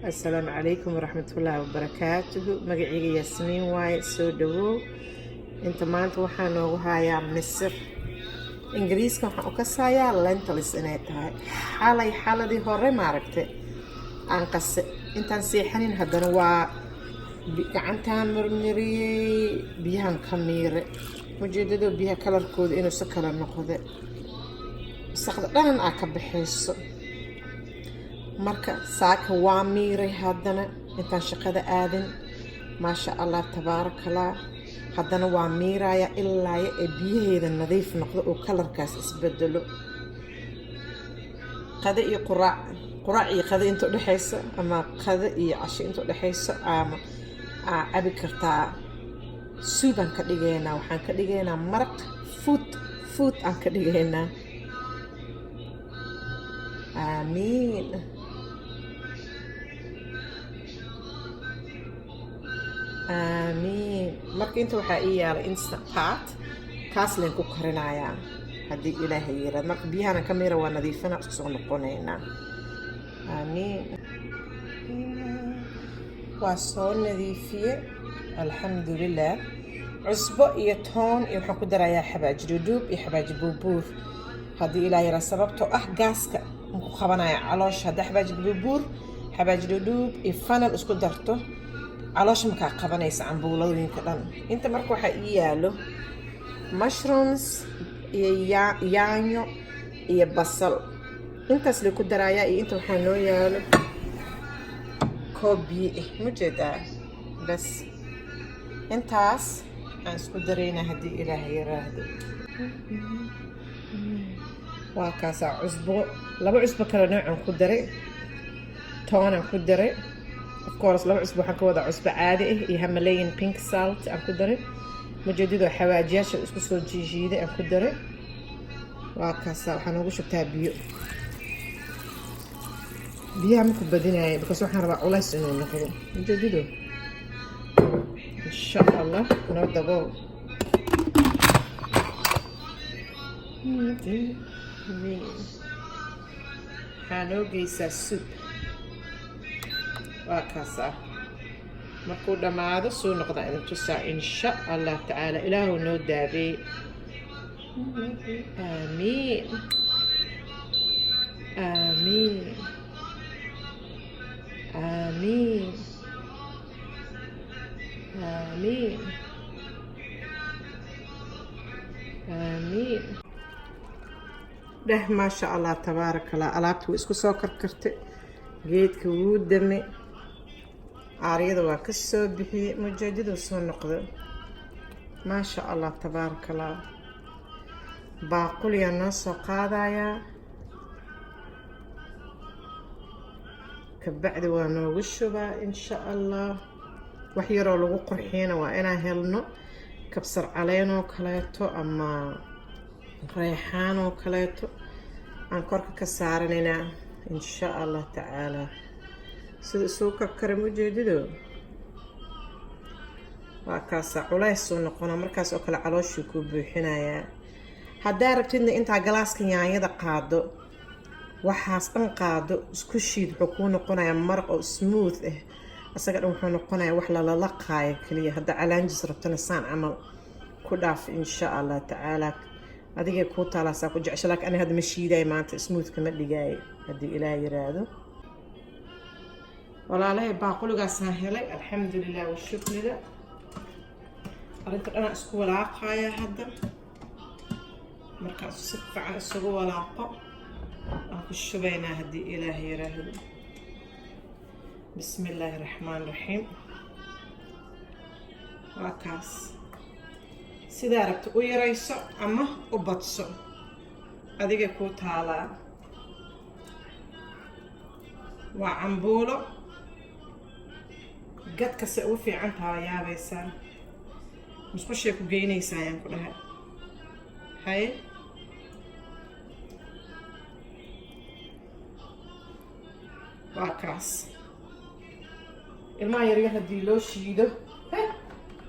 Assalaamu calaykum waraxmatullaahi wabarakaatuhu. Magacayga Yaasmiin waaye. Soo dhawow. Inta maanta waxaa noogu hayaa misir. Ingiriiska waxaan u kasayaa lentils inay tahay. Xalay, xaladii hore maaragtay, aan qase intaan seexanin. Haddana waa gacantaan marmariyey, biyahan ka miire. Ujeedado biyaha kalarkooda inuu si kala noqde, wasaqda dhanan aa ka baxayso. Marka saaka waa miiray haddana intaan shaqada aadin. Maasha Allah, tabaarakallah. Haddana waa miiraya ilaaya ee biyaheeda nadiif noqdo oo kalarkaas isbedelo. Qado iyo quraac, quraac iyo qado inta udhexayso, ama qado iyo casho inta udhexayso, ama aa cabi kartaa. Soup aan ka dhigaynaa, waxaan ka dhigaynaa maraq fuud fuud aan ka dhigaynaa. Aamiin, aamiin. Marka inta waxaa ii yaalay Instant Pot, kaas leen ku karinayaa haddii Ilaahay yiraad. Marka biyahana ka miira, waa nadiifina, isku soo noqonaynaa. Aamiin. Waa soo nadiifiye, alxamdulilah. Cusbo iyo toon iyo waxaan ku darayaa xabaaji dhudhuub iyo xabaaji buurbuur haddii Ilaah yaraa, sababtoo ah gaaska ku qabanaya caloosha. Haddii xabaaji buurbuur, xabaaji dhudhuub iyo fennel isku darto, caloosha makaa qabanaysa cambuuladooyinka dhan. Inta marka waxaa ii yaalo mushrooms iyo yaanyo iyo basal, intaas lay ku darayaa. Iyo inta waxaa noo yaalo koob biyo ah, mujeedaa? Bas, intaas aan isku daraynaa haddii Ilaah yiraahdo. Waa kaasaa. Cusbo, laba cusbo kale noocan ku daray, toonaan ku daray. Of course, laba cusbo waxaan ka wadaa cusbo caadi ah iyo Himalayan pink salt aan ku daray. Mujeedadoo xawaajiyaasha isku soo jiijiiday aan ku daray. Waa kaasa. Waxaa noogu shubtaa biyo. Biyaha maku badinaya because waxaan rabaa culays inuu noqdo. Mujeedado, insha Allah, noo dabool. Waxaa noo geysaa soup. Waa kaasa. Markuu dhammaado suu noqdaa idin tusaa, insha Allah tacaala. Ilaahu noo daabeey. Aamiin, aamiin, aamiin, aamiin, aamiin dheh. Maasha Allah, tabaaraka Allah. Alaabta way isku soo karkartay, geedka wuu dame, aaryada waa ka soo bixiyey. Mujeedadu soo noqdo. Maasha Allah, tabaaraka Allah. Baaquliyaa noo soo qaadayaa, kabacdi waa noogu shubaa, insha Allah. Wax yaroo lagu qurxiyana waa inaan helno, kabsar caleen oo kaleeto ama reexaan oo kaleeto aan korka ka saaranaynaa, insha Allah tacaala. Sida isugu karkara mujeedido, waa kaasa. Culays soo noqona markaas oo kale, calooshii kuu buuxinayaa. Haddaa rabtidna, intaa galaaska yaanyada qaado, waxaas dhan qaado, isku shiid, wuxuu kuu noqonayaa maraq oo smooth ah. Isaga dhan wuxuu noqonayaa wax lalalaqaayo keliya. Haddaa calaanjis rabtana, saan camal ku dhaaf, insha Allah tacaala. Adigay kuu taalaasaa ku jecesha, laakiin aniga hadda ma shiidayo maanta, smooth kama dhigaayo haddii Ilaah yiraahdo. Walaalahay, baaquligaasaan helay, alxamdulilah washukrila. Arrinta dhanaan isku walaaqaya hadda. Markaan si fiican isugu walaaqo, aan ku shubaynaa haddii Ilaah yiraahdo. Bismi illaahi raxmaan raxiim. Waa kaas. Sidaa rabta u yarayso ama u badso, adigay kuu taalaa. Waa cambuulo gadkase ugu fiican taha. Waa yaabaysaa, musqushay ku geynaysaa ayaan ku dhahay. Haye, waa kaas. Ilmaha yaryar haddii loo shiido,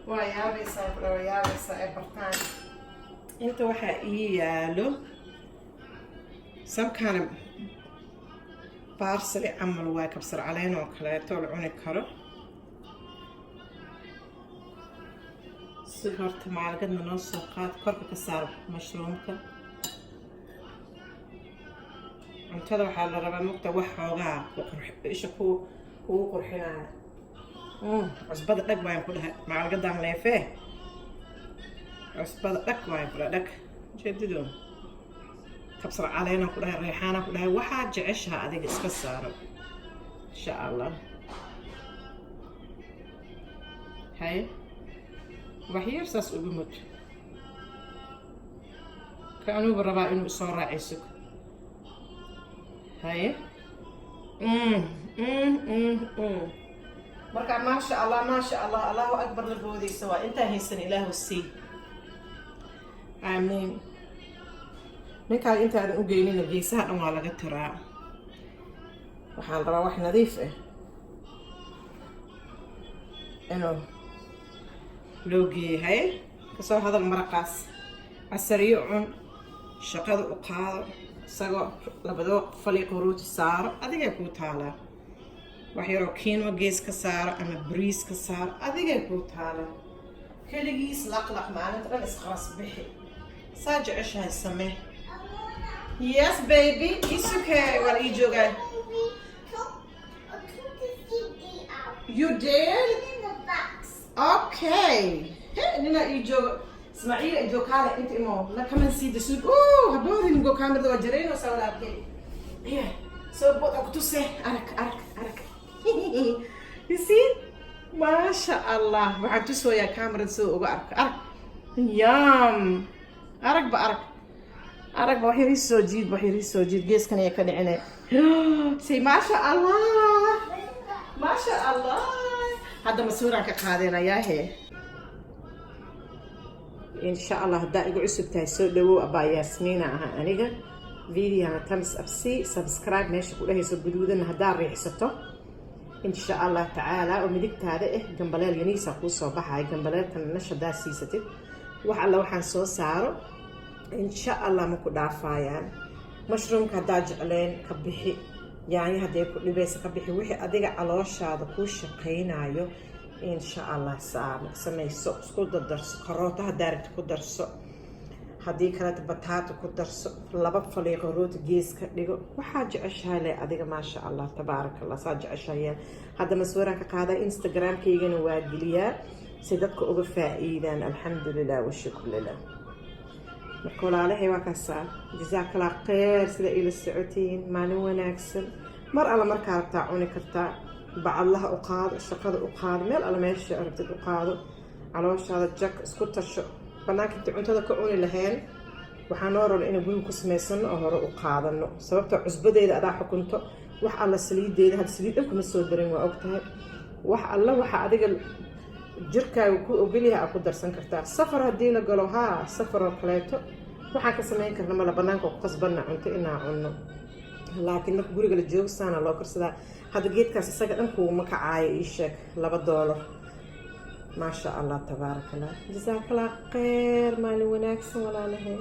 waa yaabaysaa ku dhaha, waa yaabaysaa ee bartaan. Inta waxaa ii yaalo some kind of Parsley camal waa, kabsar caleen oo kaleeto la cuni karo. Si horta macalgadna noo soo qaad, korka ka saar mushroomka. Cuntada waxaa la rabaa mugta wax xoogaa isha ku kugu qurxinaya. Cusbada dhag baan ku dhahay, macalgadan leefee, cusbada dhag waan ku dhahay, dhag jeedido. Kabsar caleenaan ku dhahay, reexaanaan ku dhahay, waxaad jeceshaha adiga iska saaro, insha Allah. Haye, wax yar saas ugu mud. Ka anuuba rabaa inuu isoo raaciso. Haye. Marka maasha Allah, maasha Allah, Allahu akbar. La boodaysa waa intaa haysan, Ilaahu sii, aamiin. Ninkaaga intaadan u geynina geesaha dhan waa laga tiraa. Waxaa la rabaa wax nadiif ah inuu loo geeyay. Haye, kasoo hadal maraqaas, casariyo cun, shaqada u qaado, isagoo labadoo faliiqo rooti saaro, adigay kuu taalaa. Wax yaroo quinoa gees ka saaro ama bariis ka saaro, adigay kuu taalaa. Keligiis laqlaq maalinta dhan, isqaras bixi, saa jeceshahay samee. Yes baby, it's okay, waa la ii joogaa. You did? Okay. Hey, nina ii jooga, Ismaaciil i joog, kaale inta imo la. Come and see the soup. Oh, haboodin go, kaamirada waa jaraynaysaa walaalkay. Yeah, soo bood oo kutuse. Arag, arag, arag. You see? Maasha Allah. Waxaan tusooyaa kaamirada sida uga arko. Arag. Yum. Arag ba, arag. Arag ba, wax yar ii soo jiid, wax yar ii soo jiid. Geeskan ayaa ka dhicinay. Say maasha Allah. Maasha Allah. Hadda masuuraan ka qaadanayaa he. Insha Allah, haddaa igu cusub tahay, soo dhawow. Abaa Yaasmiina aha aniga. Videohana thumbs up sii, subscribe meesha ku dhehayso guduudana haddaa riixsato, insha Allah tacaala, oo midigtaada ah gambaleel yaniisa kuu soo baxaya. Gambaleelkan nash haddaa siisatid, wax alla waxaan soo saaro insha Allah ma ku dhaafayaan. Mushroomka haddaa jecleen ka bixi, yaanyo hadday ku dhibaysa ka bixi, wixii adiga calooshaada kuu shaqaynayo insha Allah samayso, isku dardarso. Karooto haddaa rabti ku darso, haddii kaleeta bataata ku darso, laba faliiqo rooti gees ka dhigo, waxaa jeceshahay le adiga. Maasha Allah, tabaaraka Allah, saa jeceshahay. Hadda masawiraan ka qaadaa, Instagramkaygana waa geliyaa si dadka uga faa-iidaan. Alxamdulilah washukru lilah. Marka walaalahay, waa kaasaa. Jazakallah kheyr sida ila socotiin. Maalin wanaagsan. Mar alla markaa rabtaa cuni kartaa. Bacadlaha u qaado, shaqada u qaado, meel alla meesha rabtid u qaado. Calooshaada jak isku tasho. Banaanka inta cuntada ka cuni laheen, waxaa noo raba inaan guriga ku samaysano oo hore u qaadano, sababta cusbadeeda adaa xukunto, wax alla saliideeda. Hadda saliid dhan kuma soo darin, waa ogtahay. Wax alla waxa adiga jirkaaga ku ogolyahay aa ku darsan kartaa. Safar haddii la galo, haa, safar oo kaleeto waxaan ka samayn karna mala, banaanka ku qasbanna cunto inaa cunno. Laakiin marka guriga la joogo, saana loo karsadaa. Hadda geedkaas isaga dhan kuuma kacaayo, ii sheeg, $2. Maasha Allah, tabaaraka Allah, jazaak Allah kheyr. Maalin wanaagsan, walaalahay.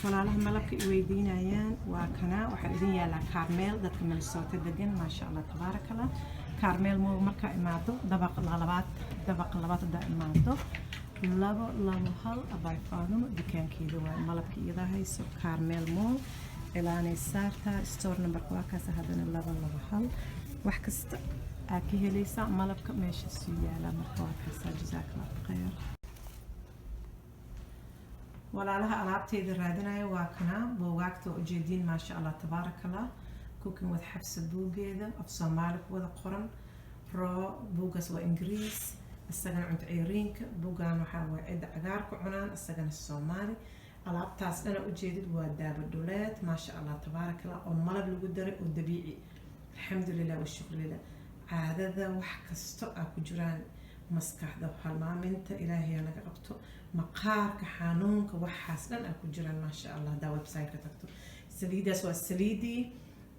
Walaalaha malabka i weydiinayaan, waa kana. Waxaa idin yaalaa Karmel. Dadka Minnesota degan, maasha Allah, tabaaraka Allah, Karmel Mall markaa imaado, dabaqa labaad, dabaqa labaad haddaa imaado. 221. Abay Faadumo dukaankeeda waa malabka iyada hayso, Carmel Mall cilaanay saartaa. Store numberka waa kaas haddana, 221. Wax kasta aa ka helaysaa, malabka meeshaasuu yaalaa. Marka waa kaasaa. Jazaak Allah khayr. Walaalaha alaabteyda raadinaya, waa kanaa buugaagta oo ujeediin. Maasha Allah, tabaaraka Allah. Cooking with Xafsa buugeeda af Soomaali ku wada qoran roo. Buuggaas waa Ingiriis, isagana cunto ceyriinka. Buuggan waxaa waa cidda cagaarka cunaan, isagana Soomaali. Alaabtaas dhana ujeedid waa daabadhuleed, maasha Allah, tabaaraka Allah, oo malab lagu daray oo dabiici. Alxamdulilah washukru lilah. Caadada, wax kasto aa ku jiraan, maskaxda halmaaminta Ilaahay naga qabto, maqaarka xanuunka, waxaas dhan aa ku jiraan, maasha Allah. Haddaa website-ka tagto, saliidaas waa saliidii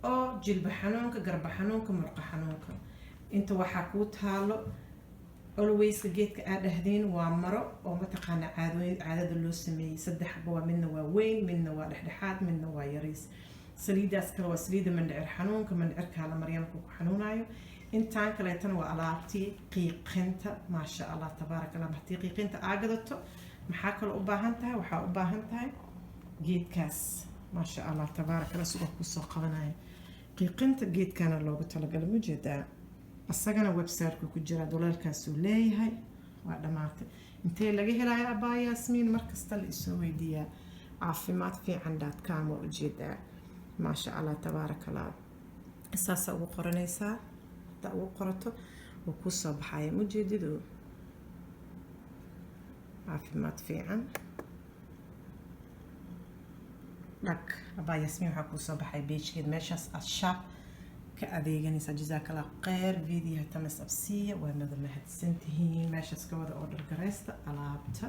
oo jilba xanuunka, garba xanuunka, murqa xanuunka. Inta waxaa kuu taalo alwayska geedka aad dhahdeen waa maro oo mataqaana caadooyin caadada loo sameeyey. Saddexba waa, midna waa weyn, midna waa dhexdhexaad, midna waa yariis. Saliidaas kale waa saliidda mandhicir xanuunka, mandhicirkaa la marya markuu ku xanuunayo. Intaan kaleetana waa alaabtii qiiqinta. Maasha Allah, tabaaraka Allah. Haddii qiiqinta aa gadato, maxaa kaloo u baahan tahay? Waxaa u baahan tahay geedkaas, maasha Allah, tabaaraka Allah, sigoo kusoo qabanaya. Qiiqinta geedkana loogu talagalay, mujeedaa, asagana website-ku ku jira, duleelkaasuu leeyahay. Waa dhammaatay. Intee laga helayo, abaa Yaasmiin? Markasta la isoo weydiiyaa. caafimaadfiican.com waa ujeedaa. Maasha Allah, tabaaraka Allah. Saasaa ugu qoranaysaa. Haddaa ugu qorato, wuu kuu soo baxaya. Mujeedidu caafimaad fiican dhag. Abaa Yasmiin waxaa kuu soo baxay page-keed, meeshaas aad shop ka adeeganaysaa. Jazaak Allah kheyr. Videoha thumbs up siiya. Waa nada mahadsantihiin. Meeshaas ka wada oo dhargaraysta alaabta.